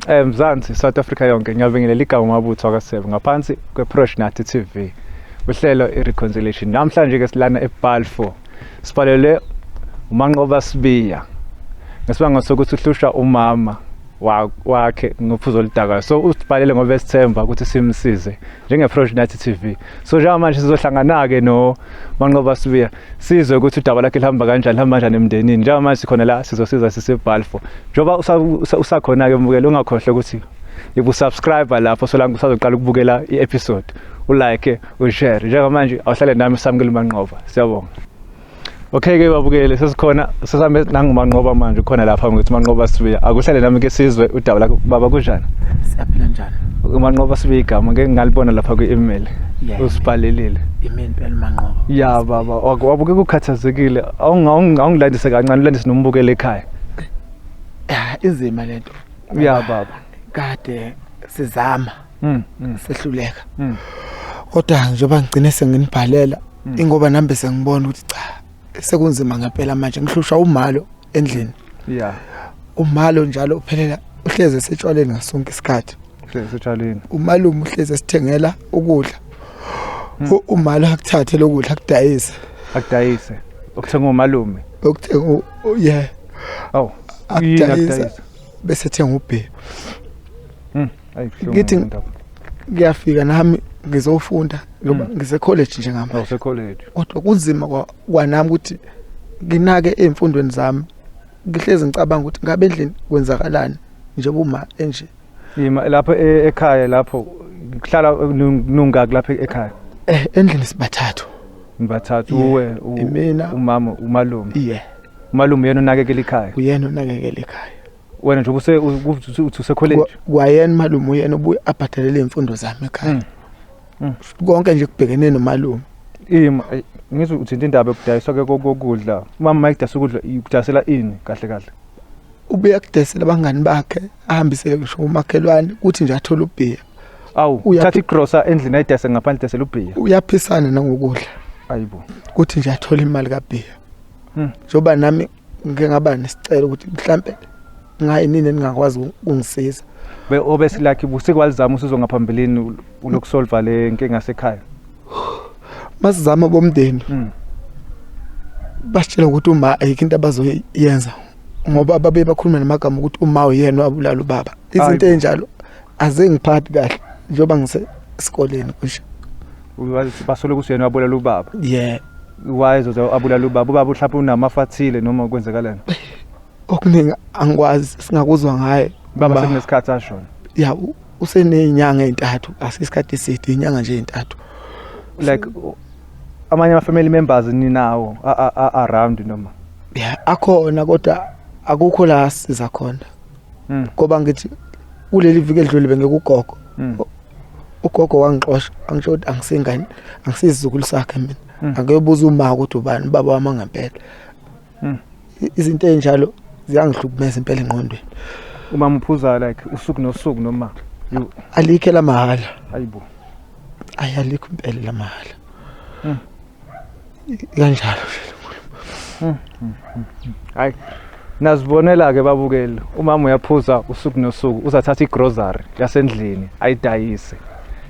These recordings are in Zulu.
Mzansi, South Africa yonke, ngiyabingelela. Igama Mabutho akaSebe, ngaphansi kweProject TV, uhlelo iReconciliation. Namhlanje ke silana eBalfour, sibhalelwe uManqoba Sibiya ngesibanga sokuthi uhlushwa umama wakhe ngophuzo oludakayo. So usibhalele ngoba esithemba ukuthi simsize njengeProject TV. So njengamanje sizohlangana-ke no Manqoba Sibiya, sizwe ukuthi udaba lakhe lihamba kanjani, lihamba kanjani emndenini. Njengamanje sikhona la, sizosiza siseBalfour. Njengoba usakhona-ke mbukeli, ungakhohlwa ukuthi ibu-subscribe lapho, solange usazoqala ukubukela i-episode, ulike, ushare. Njengamanje awuhlale nami, samukele uManqoba. Siyabonga. Okay-ke babukele, sesikhona, sesihambe nanguManqoba manje, ukhona lapha ngithi Manqoba Sibiya. Akuhlale nami ke sizwe udaba lakho. Baba, kunjani? Siyaphila, njani? UManqoba Sibiya igama ngeke ngalibona lapha kwi-email usibhalelile. Imini impela uManqoba. Ya baba, wabukeka ukhathazekile. Awungilandise kancane, ulandise nombukele ekhaya. Ya, inzima lento. Ya baba. Kade sizama, sehluleka. Kodwa njengoba ngigcine senginibhalela, ingoba nami bese ngibona ukuthi cha, sekunzima ngempela manje, ngihlushwa umalo endlini. Umalo njalo uphelela uhleze esetshwaleni ngasonke isikhathi. Sesetshaleni. Umalume uhleze esithengela ukudla. Umalo akuthathe lokudla akudayise. Akudayise okuthenga umalume? Okuthenga, yeah. Awu. Yini? Akudayisa. Akudayise bese ethenga ubheki. Ayi, buhlungu indaba. Ngiyafika nami ngizofunda ngoba ngise college njengamanje. Awuse college. Kodwa kunzima kwanami ukuthi nginake ey'mfundweni zami. Ngihlezi ngicabanga ukuthi ngabe endlini kwenzakalani njengoba uma enje. Ima lapho ekhaya lapho kuhlala nungaki lapha ekhaya? Endlini sibathathu. Nibathathu? Yeah. Uwe, Imina. Umama, umalume? Yeah. Umalume yena unakekela ikhaya? Uyena unakekela ekhaya. Wena nje use uthi use college? Kwayena malume, uyena obuye abhadalele iy'mfundo zami ekhaya. Konke nje kubhekene nomalume. Ima, ngizwe uthinta indaba yokudayiswa ke kokudla. Umama mayekudayisa ukudla, ukudayisela ini kahle kahle? Ubuye akudayisela abangani bakhe, ahambisele ngisho umakhelwane, kuthi nje athole ubhiya. Awu, thatha igrosa endlini ayidayise ngaphandle, dayisela ubhiya. Uyaphisana nangokudla. Ayibo. Kuthi nje athole imali kabhiya. Njengoba nami ngike ngaba nesicelo ukuthi mhlampe ngayi nini ningakwazi ukungisiza. Be obesilakhi busekwalizama usizo ngaphambilini ulokusolva le nkinga sekhaya? Masizama bomndeni, basitshela ukuthi uma ayikho into abazoyenza, ngoba babe bakhuluma namagama ukuthi uma uyena wabulala ubaba, izinto ey'njalo azengiphathi kahle njengoba ngisesikoleni kusho. Basole ukuthi yena wabulala ubaba? Yeah. Wayezoze abulala ubaba? Ubaba mhlawumbe unamafa athile noma kwenzekaleni? Okuningi angikwazi, singakuzwa ngaye. Baba, sekunesikhathi ashona? Ya, useney'nyanga ey'ntathu, asisikhathi eside, iy'nyanga nje ey'ntathu. Like amanye ama-family members ninawo around noma? Ya, akhona, kodwa akukho la siza khona. Ngoba ngithi kuleli viki edlule bengekugogo. Ugogo wangixosha, angisho ukuthi angisingane, angisizukulu sakhe mina. Angiyobuza uma ukuthi ubani ubaba wami ngempela. Izinto ey'njalo ziyangihlukumeza impela engqondweni. Uma uphuza like usuku nosuku noma Alikho lamahhala. Ayibo. Ayi, alikho impela lamahhala. Kanjalo nje. Hayi, nazibonela ke babukeli, umama uyaphuza usuku nosuku, uzathatha igrocery yasendlini ayidayise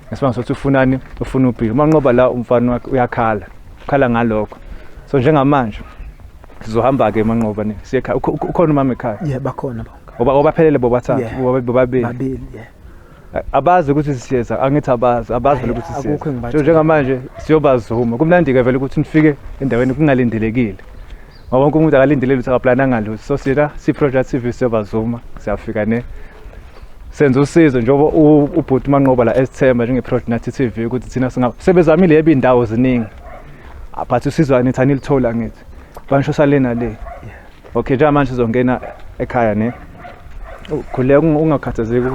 ngesibanga sokuthi ufunani? Ufuna ubhili. Umanqoba la, umfana wakhe uyakhala, ukhala ngalokho. So njengamanje sizohamba ke, Manqoba, ne siye ekhaya. Ukhona umama ekhaya? Yeah, bakhona bonke. Oba obaphelele bobathathu? Yeah. Bobabili? Babili, yeah. Abazi ukuthi siyeza, angithi? Abazi vele Hhayi, ukuthi akukho siyeza. engibatshela. Njengamanje siyobazuma. Kumnandi-ke vele ukuthi nifike endaweni kungalindelekile, ngoba wonke umuntu akalindele lutho, akaplananga lutho. So sina si-Project TV siyobazuma, siyafika ne senza usizo njengoba ubhuti Manqoba la esithemba njenge-Project Nathi TV ukuthi thina singa sebezamile yebo iy'ndawo ziningi, but usizo anithi anilithola, angithi banisho sale nale. Okay, njengamanje sizongena ekhaya ne khuleka, ungakhathazeki,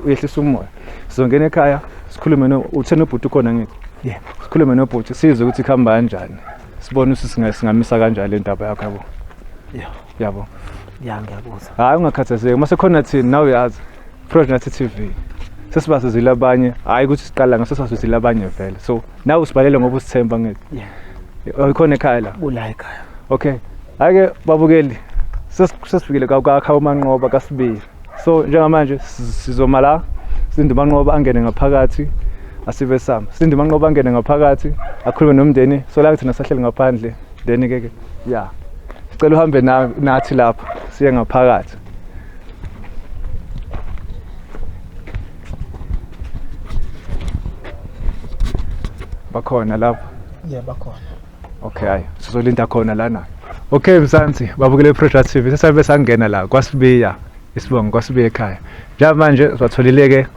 uyehlisa umoya. Sizongena ekhaya sikhulume no uthena ubhuti ukhona, ngithi? Yeah. Sikhulume nobhuti, sizwe ukuthi kuhamba kanjani, sibone ukuthi singamisa kanjani le ndaba yakho, yabo? Yeah. Yabo. Ya, ngiyakuzwa. Hayi, ungakhathazeki, uma sekhona thina nawe uyazi, Project Nathi TV sesibasizile abanye, hhayi ukuthi siqala ngaso, sesibasizile abanye vele. So nawe usibhalele ngoba usithemba, ngithi? Yeah. Ikhona ekhaya la? Kula ekhaya. Okay, hhayi-ke babukeli, sesifikile kwakha uManqoba kaSibili. So njengamanje sizoma la silinde uManqoba angene ngaphakathi asibe sama. Silinde uManqoba angene ngaphakathi akhulume nomndeni. So la thina sahleli ngaphandle then ke ke yeah. Sicela uhambe nathi lapha siye ngaphakathi. Bakhona lapha. Yeah, bakhona. Okay, hayi sizolinda khona lana. Okay Mzansi, babukele iProject TV. Sesabe sangena la kwaSibiya, isibongo kwaSibiya ekhaya. Njengamanje sibatholile ke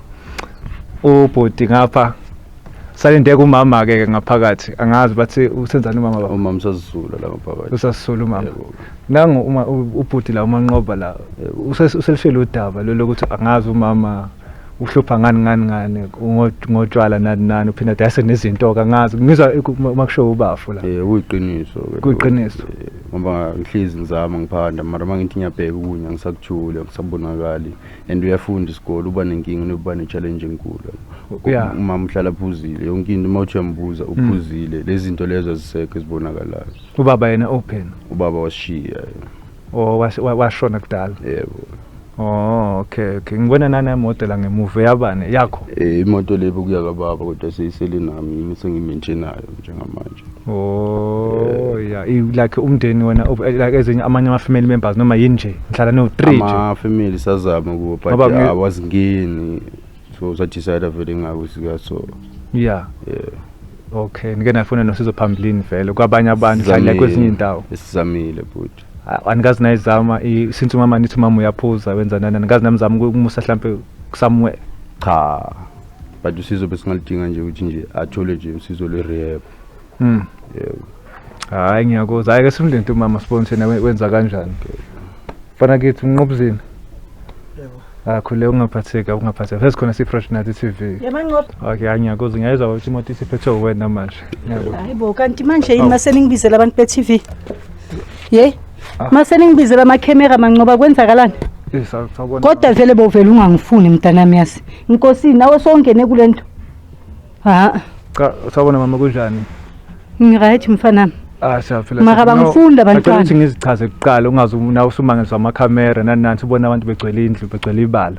ubhuti ngapha. Salinde kumama ke ngaphakathi. Angazi bathi usenzani umama baba. Umama usazisula la ngaphakathi. Usasisula umama. Yebo. Nangu uma ubhuti la uManqoba la uselifile udaba lo lokuthi angazi umama uhlupha ngani ngani ngani ngotshwala nani nani uphinda dayise nezinto angazi ngizwa uma kusho ubafu la. Kuyiqiniso ke. Kuyiqiniso. Ngoba ngihlezi ngizama ngiphanda mara uma ngithi ngiyabheka okunye angisakuthuli angisabonakali and uyafunda isikole uba nenkinga nokuba ne-challenge enkulu. Yeah. Umama uhlala aphuzile yonke into uma uthi uyambuza uphuzile lezi zinto lezo azisekho ezibonakalayo. Ubaba yena open Ubaba wasishiya. o washona kudala. Yebo. Oh okay okay ngibona nana imoto la ngemuva yabani yakho. Imoto le bekuya kababa kodwa seyisele nami yimi sengiyimaintainayo njengamanje. Oh yeah, like umndeni wena like ezinye amanye ama family members noma yini nje ngihlala no 3 nje. Ama-family sazama kubo but Ngoba awazingeni so sadecide vele ngako sika so Yeah. yeah. Okay, nike nafuna nosizo phambilini vele kwabanye abantu hlala Sizamile. kwezinye indawo. Sizamile bhuti. Anikazi nayizama since umama nithi umama uyaphuza wenza nani anikazi namzama ukumusa mhlambe somewhere. Cha. But usizo besingalidinga nje ukuthi nje athole nje usizo lwe-rehab. Yebo. Hayi ngiyakuzwa. Hayi ke simlinde umama sibone thina wenza kanjani. Mfana kithi umnqobuzini. Yebo. Ah khule ungaphatheki ungaphatheki. Sesikhona si-Fresh Nathi TV. Yemanqoba. Okay, hayi ngiyakuzwa. Ngiyayizwa ukuthi imoto isiphethwe uwena manje. Ngiyakuzwa. Hayibo kanti manje yini mase ningibizela abantu be-TV? Ye? Ah. Mase ningibizela amakhemera Manqoba kwenzakalani? Eh, sawubona. Kodwa vele bovela ungangifuni mntanami yazi. Inkosi nawe songene kule nto. Ha, Cha, sawubona mama kunjani? ngiright mfanami. Ah siyaphila. Mara bangifuni Ngicela labantwana. ukuthi ngizichaze kuqala ungaze nawe usumangazwa amakhamera nani nani ubona abantu begcwele indlu begcwele ibala.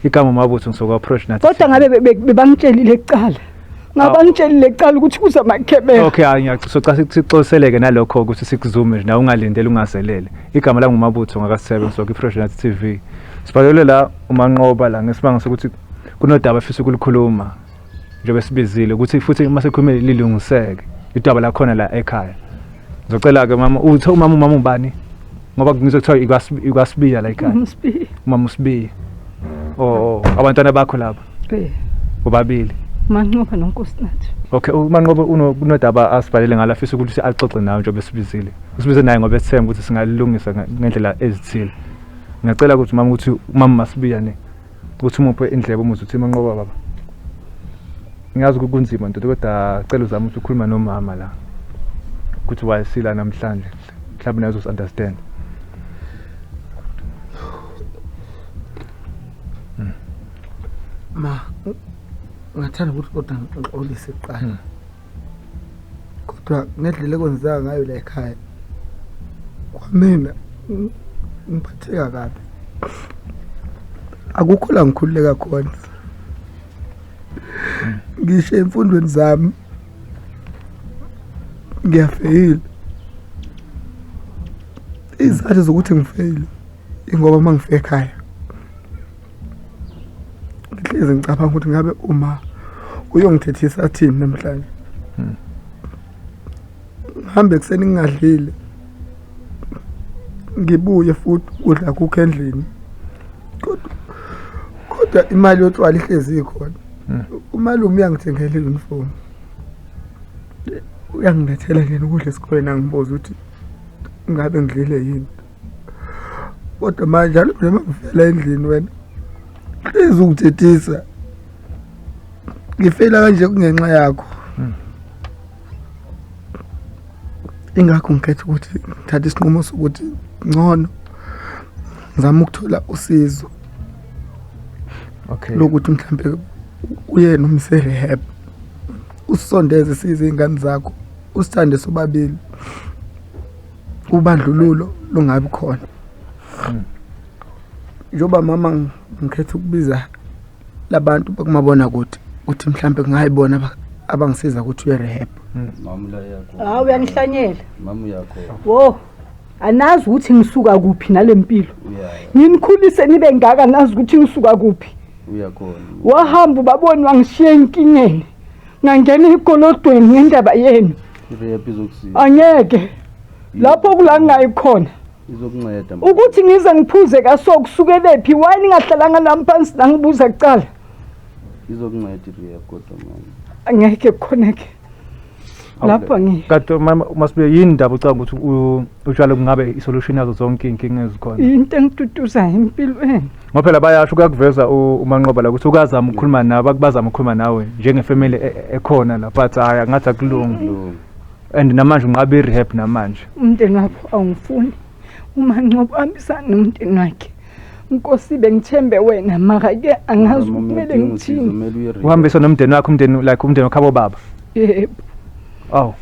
Igama Mabutho ngisuka approach nathi. Kodwa ngabe bebangitshelile kuqala. Ngabangitshelile kuqala ukuthi kuza amakhemera. Okay, hayi ngiyaxoxa cha sixoliseleke nalokho ukuthi sikuzume nje nawe ungalindeli ungazelele. Igama lami nguMabutho ngakaSebe ngisuka iFresh Nathi TV. Sibhalelwe la uManqoba la ngesimanga sokuthi kunodaba afisa ukulikhuluma njengoba sibizile ukuthi futhi uma sekhulume lilungiseke idaba lakhona la ekhaya. Ngizocela ke mama uthe umama ubani? Ngoba ngizwe kuthiwa ikwaSibiya la ekhaya. Umsibiya. Umama uSibiya. Oh, abantwana bakho laba Eh, bobabili. Manqoba noNkosinathi. Okay, uManqoba unodaba asibhalele ngalo afisa ukuthi axoxe nawe njengoba esibizile. Usibize naye ngoba esithemba ukuthi singalilungisa ngendlela ezithile. Ngiyacela ukuthi mama ukuthi umama Masibiya ne ukuthi umuphe indlebe umuzwe uthi Manqoba baba. Ngiyazi ukuthi kunzima ndoda kodwa cela uzame ukuthi ukhuluma nomama la. Ukuthi wayesila namhlanje. Mhlawumbe naye uzosi-understand. Ma ngathanda ukuthi kodwa ngixolise kuqala. Kodwa ngendlela ekwenzeka ngayo la ekhaya kwamina ngiphatheka kabi. Akukho la ngikhululeka khona. Ngisho emfundweni zami ngiyafeyila. Izizathu zokuthi ngifeyile ingoba uma ngifika ekhaya ngihlezi ngicabanga ukuthi ngabe uma uyongithethisa athini namhlanje. Ngihambe ekuseni ngingadlile ngibuye futhi ukudla kukho endlini kodwa imali yotshwala ihlezi ikhona. Umalume uyangithengela i-uniform, uyangilethela nje ukudla esikoleni angibuze ukuthi ngabe ngidlile yini. Kodwa manje njalo nje uma ngifela endlini wena hlezi ungithethisa ngifela kanje kungenxa yakho. Ingakho ngikhetha ukuthi ngithathe isinqumo sokuthi ngcono ngizame ukuthola usizo. Okay. Lokuthi mhlambe uye noma ise-rehab usondeze size iy'ngane zakho usithande sobabili ubandlululo lungabi khona. Njengoba mama ngikhetha ukubiza labantu bakumabona kude ukuthi mhlambe kungayibona abangisiza ukuthi uye rehab. Mama la yakho. Hawu uyangihlanyela. Mama uyakho. Wo. Anazi ukuthi ngisuka kuphi nalempilo. Uyaya. Nginikhulise nibe ngaka nazi ukuthi ngisuka kuphi. Uyakhona. Wahamba ubaboni wangishiya enkingeni. Ngangena ekolodweni ngendaba yenu. I-rehab izokusiza. Angeke. Lapho kula ngingayikhona. Izokunceda. Ukuthi ngize ngiphuze kaso kusukelephi why ningahlalanga nami phansi nangibuza kuqala. Izokunceda i-rehab kodwa mama. Angeke kukhoneke. Lapho ngi Kanti mama masibe yini indaba ucabanga ukuthi utshwala kungabe isolution yazo zonke iy'nkinga ezikhona? Into engitutuzayo empilweni. Ngoba phela bayasho kuyakuveza uManqoba la ukuthi ukazama ukukhuluma nabo, akubazama ukukhuluma nawe njengefamily ekhona la, but hhayi angathi akulungi. Kulungi. And namanje unqaba i-rehab namanje. Umndeni wakho awungifuni. UManqoba uhambisana nomndeni wakhe. Nkosi bengithembe wena mara ke angazi Mama, ukuthi kumele uyadinga usizo, ngithini. kumele uye rehab. Uhambisa nomndeni wakho, umndeni like umndeni wakhabo baba. Yebo. Awu.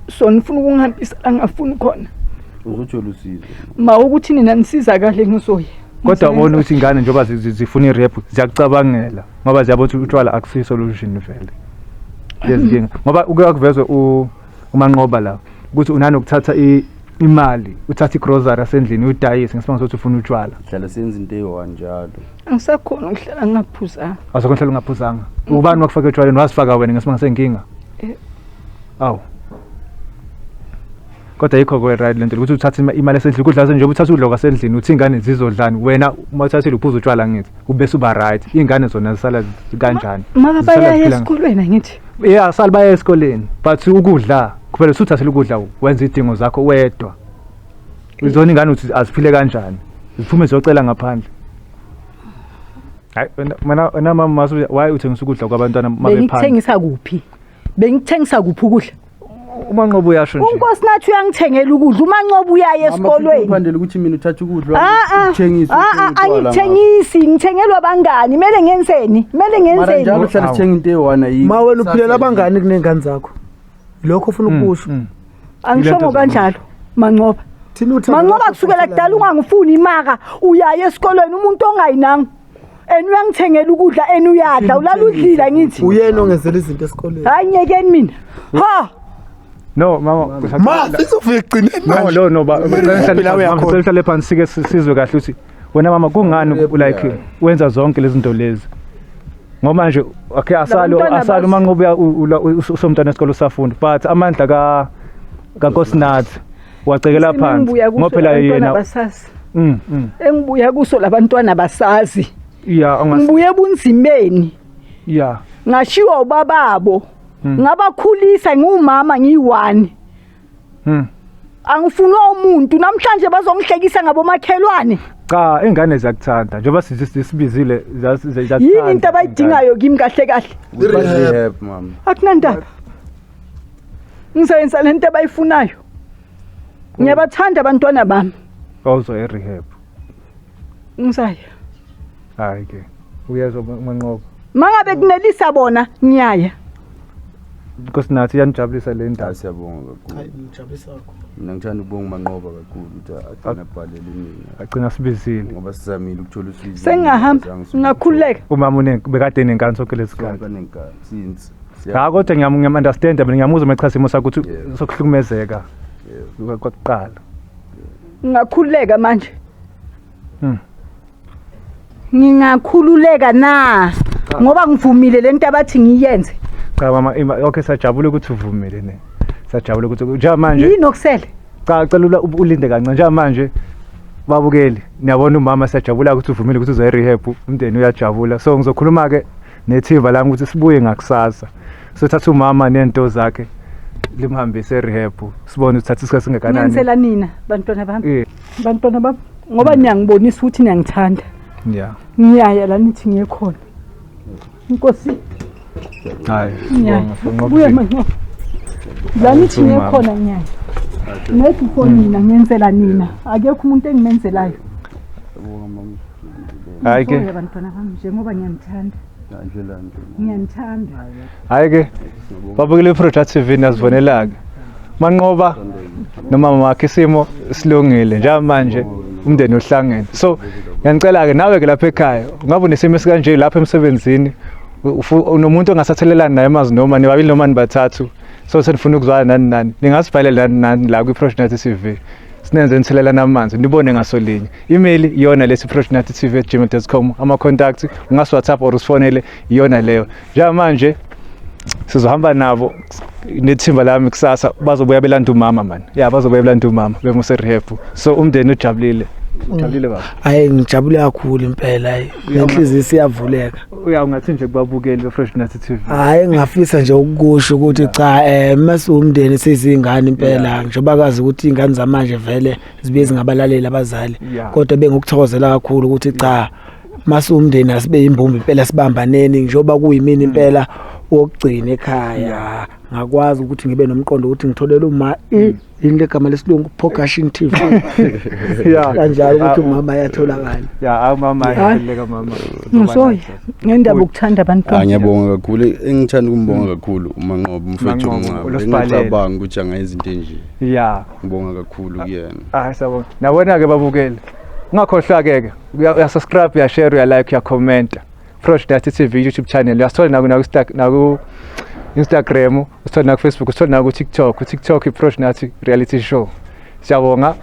So nifuna ukungihambisa la ngafuni khona. Uzothola usizo. Ma ukuthi nina nisiza kahle ngizoya. Kodwa ubona ukuthi ingane njengoba zifuna i-rehab ziyakucabangela ngoba ziyabona ukuthi utshwala akusiyo solution vele. Lezinkinga ngoba uke wakuvezwe uManqoba la ukuthi unanokuthatha imali, uthatha igrocery yasendlini uyidayise ngesibanga sokuthi ufuna utshwala. Hlala senza into eyi-one njalo. Angisakhona ukuhlala ngingaphuzanga. Awusakhona ukuhlala ungaphuzanga. Ubani wakufaka etshwaleni wasifaka wena ngesibanga senkinga? Awu. Kodwa yikho ke right lento ukuthi uthathe imali esendlini, ukudla njengoba uthatha ukudla kwasendlini uthi ingane zizodlani wena uma uthathile uphuza utshwala ngithi ubese uba right, ingane zona zisala kanjani? Maka Zisala bayaya ziphila esikolweni angithi. Yeah, sala baya esikoleni but ukudla kuphela usuthathile ukudla wenza idingo zakho wedwa. Uzona ingane uthi aziphile kanjani? Ziphume ziyocela ngaphandle. Hayi wena mama masu why uthengisa ukudla kwabantwana mabephansi? Bengikuthengisa kuphi? Bengikuthengisa kuphi ukudla? UManqoba uyasho nje. UNkosi nathi uyangithengela ukudla, uManqoba uyaya esikolweni. Uphandele ukuthi mina uthatha ukudla uthengise. Angithengisi, ngithengelwa abangani. Kumele ngenzeni? Kumele Mara ngenzeni? njalo uhlala sithenga into eyi-one ayikho. Ma wena uphilela abangani kunengane zakho. Lokho ufuna ukusho. Angishongo kanjalo Manqoba. Thina uthando Manqoba lwakho kusukela uthathela kudala ungangifuni imaka, uyaya esikolweni umuntu ongayinanga. And uyangithengela ukudla and uyadla, ulala udlile ngithi. Uyena ongezela izinto esikolweni. Hayi nyekeni mina. Ha! No mama Ma sizofika ekugcineni No manje. no no ba Phela uyakhona. uhlale phansi sike sizwe kahle ukuthi wena mama kungani like wenza zonke lezi zinto lezi? Ngoba nje okay asalo Labantwana asalo uManqoba usomntwana esikole usafunda but amandla ka kaNkosinathi wacekela phansi ngoba phela yena basazi. Engibuya kuso labantwana basazi. Yeah Ngibuye ebunzimeni. Yeah. Ngashiwa ubababo. Ngabakhulisa ngiwumama ngiyi-one. Angifunwa umuntu namhlanje bazongihlekisa ngabomakhelwane. Cha ingane ziyakuthanda njengoba sisibizile ziyakuthanda. Yini into abayidingayo kimi kahle kahle? Rehab mama. Akunandaba. Ngizoyenza lento abayifunayo. Ngiyabathanda abantwana bami. Awuzo e-rehab. Ngisaya. Hayi ke. Uyezwa uManqoba. Mangabe kunelisa bona ngiyaya. Nkosinathi iyanijabulisa le ndaba. Siyabonga kakhulu. Hayi ngijabulisa kakhulu. Mina ngithanda ukubonga uManqoba kakhulu ukuthi agcina abhalele mina. Agcina sibizile. Ngoba sizamile ukuthola usizo. Sengingahamba ngingakhululeka. Umama bekade nenkani sonke lesikhathi. Sonke nenkani since. Cha kodwa ngiyam-understand mina ngiyamuzwa uma echaza isimo sakhe ukuthi sokuhlukumezeka kwakuqala. Ngingakhululeka manje. Ngingakhululeka na? Ngoba ngivumile lento abathi ngiyenze. Cha mama okay sajabula ukuthi uvumile ne. Sajabula ukuthi njengamanje yini okusele? Cha cela ulinde kancane njengamanje babukeli niyabona umama siyajabula ukuthi uvumile ukuthi uzoya rehab, umndeni uyajabula. So ngizokhuluma ke nethimba lami ukuthi sibuye ngakusasa. Sothatha umama nento zakhe limhambise rehab sibone ukuthi thatha isikhathi singakanani. Ngenzela nina bantwana bami. Bantwana bami ngoba niyangibonisa ukuthi niyangithanda. Yeah. Ngiyaya la nithi ngiye khona. Inkosi. Hayi. Buya manje. La nithi ngiye khona ngiyaya. Nethi khona nina ngenzela nina. Akekho umuntu engimenzelayo. Hayi ke. Bantwana bami njengoba ngiyanithanda. Ngiyanithanda. Hayi ke. Babukele iProject TV niyazibonela ke. Manqoba nomama wakhe isimo silungile njengamanje. Umndeni ohlangene. So ngiyanicela ke nawe ke lapha ekhaya, ungabe unesimo esikanje lapha emsebenzini, unomuntu ongasathelelani naye amazwi, noma nibabili noma nibathathu, so senifuna ukuzwana nani nani, ningasibhalela nani nani la kwi-Project TV, sinenze nithelelana amanzi, nibone ngasolinye. Email iyona lesi, projectv@gmail.com. Ama-contact ungasi-WhatsApp or usifonele, iyona leyo. Njengamanje sizohamba nabo nethimba lami, kusasa bazobuya belanda umama man. Ya, bazobuya belanda umama bemuse rehab. So umndeni ujabulile, ujabulile baba? Hayi, ngijabule kakhulu impela, hayi, nenhliziyo isiyavuleka. Uya ungathi nje kubabukeli be-Fresh Nathi TV? Hayi, ngingafisa nje ukusho ukuthi cha, mase umndeni sezingane impela, njengoba kazi ukuthi ingane zamanje vele zibuye zingabalaleli abazali, kodwa bengukuthokozela kakhulu ukuthi cha, mase umndeni asibe imbumbe impela, sibambaneni, njengoba kuyimini impela wokugcina ekhaya, ngakwazi ukuthi ngibe nomqondo ukuthi ngitholele uma yini legama lesilungu, Progression TV, kanjalo ukuthi umama ayatholakala. Ya, umama Hayi. ayapheleka mama. Ngisoya ngendaba ukuthanda Ah, abantwana. Ngiyabonga kakhulu. Engithanda ukumbonga kakhulu uManqoba umfethu Manqoba, omncane. ulosibhalele. Bengicabanga ukuthi angayenza into enje. Ngibonga kakhulu kuyena. Ah, siyabonga. Nabona-ke babukeli, ungakhohlwa-ke ke uya-subscribe, uya-share, uya-like, uya-commenta. Fresh Nathi TV YouTube channel uyasithola naku Instagram, usithola naku Facebook, usithola naku TikTok. Ku TikTok i-Fresh Nathi Reality Show. Siyabonga.